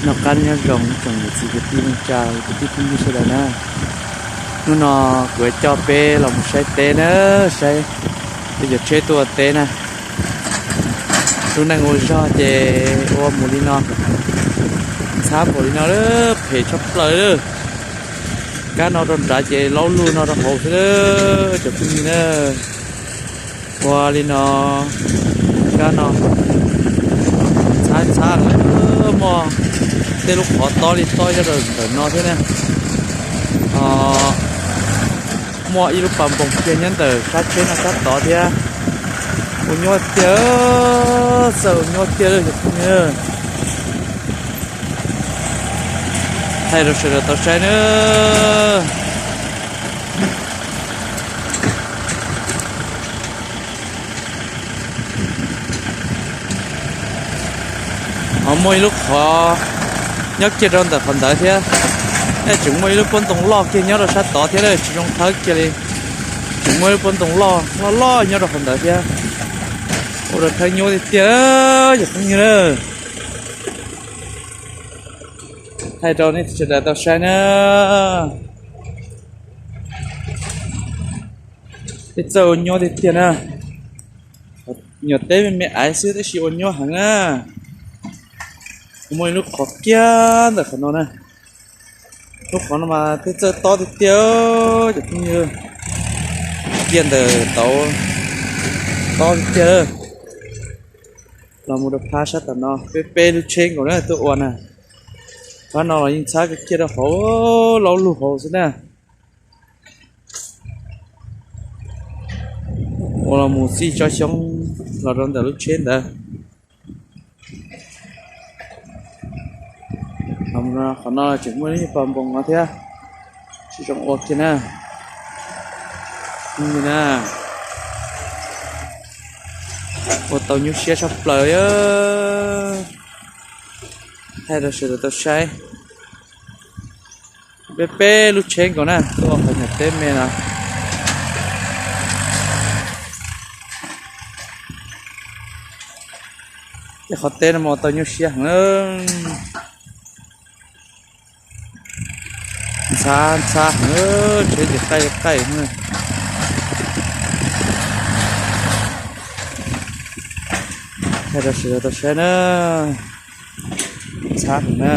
Noj qab nyob zoo tsoom niam txiv kwv tij neej tsa kwv tij phooj ywg sawv daws na. Hnub no kuv yuav coj peb los mus saib teb na, saib peb cov tsheb tuaj ua teb na. Lub neej ua zog ces ua mus li no, ntxhab npaum li no, phem tshaj plaws lawm. Kab no rau nrad ces laub lug no rau hauv xwb lawm cov phooj ywg na. Ua li no, kab no ntxhab ntxhab lawm, muaj tej lub qhov tob li tob nyob rau ntawm no thiab na. Muaj ib lub pas npoos kiag nyob ntawm sab tsheb no sab tod thiab. Ua nyuaj tiag, txawj ua nyuaj tiag lawm cov phooj ywg. Thaij rau sawv daws tau saib na. Ho muaj ib lub qhov nyob kiag rau ntawm qhov ntawd thiab. Tseem muaj ib lub pob ntoo loj kiag nyob rau sab tod thiab, tsis zoo thawb kiag li. Tseem muaj ib lub pob ntoo loj loj loj nyob rau qhov ntawd thiab. Ua rau thawb nyuaj tiag tiag cov phooj ywg na. Thaij rau nej sawv daws tau saib na. Peb txawj ua nyuaj tiag tiag na. Nyuam teb me me aiv xwb tab sis ua nyuaj heev na. Muaj ib lub qhov kiag ntawm qhov no na. Lub qhov no mas peb txawj tob tiag tiag cov phooj ywg. Kiag ntawm tod tob tiag tiag. Los mus rau phab sab tom no peb peb lub tsheb nkaus na tuaj ua na. Phab no los yeej ntxhab kiag rau hauv, laub lug hauv xwb na. Ua los mus txij tsob xyoob los rau ntawm lub tsheb ntawd. Qhov no tseem muaj ib pas npoos no thiab, tsis zoo ua kiag na. Na, ua tau nyuaj siab tshaj plaws. Thaij rau sawv daws tau saib. Peb peb lub tsheb nkaus na tuaj ua qhov nyuam teb me no. Tej qhov teb no mas ua tau nyuaj siab heev. Ntxhab ntxhab heev, tsheb ces qaij qaij. Thaij rau sawv daws tau saib na. Ntxhab heev na.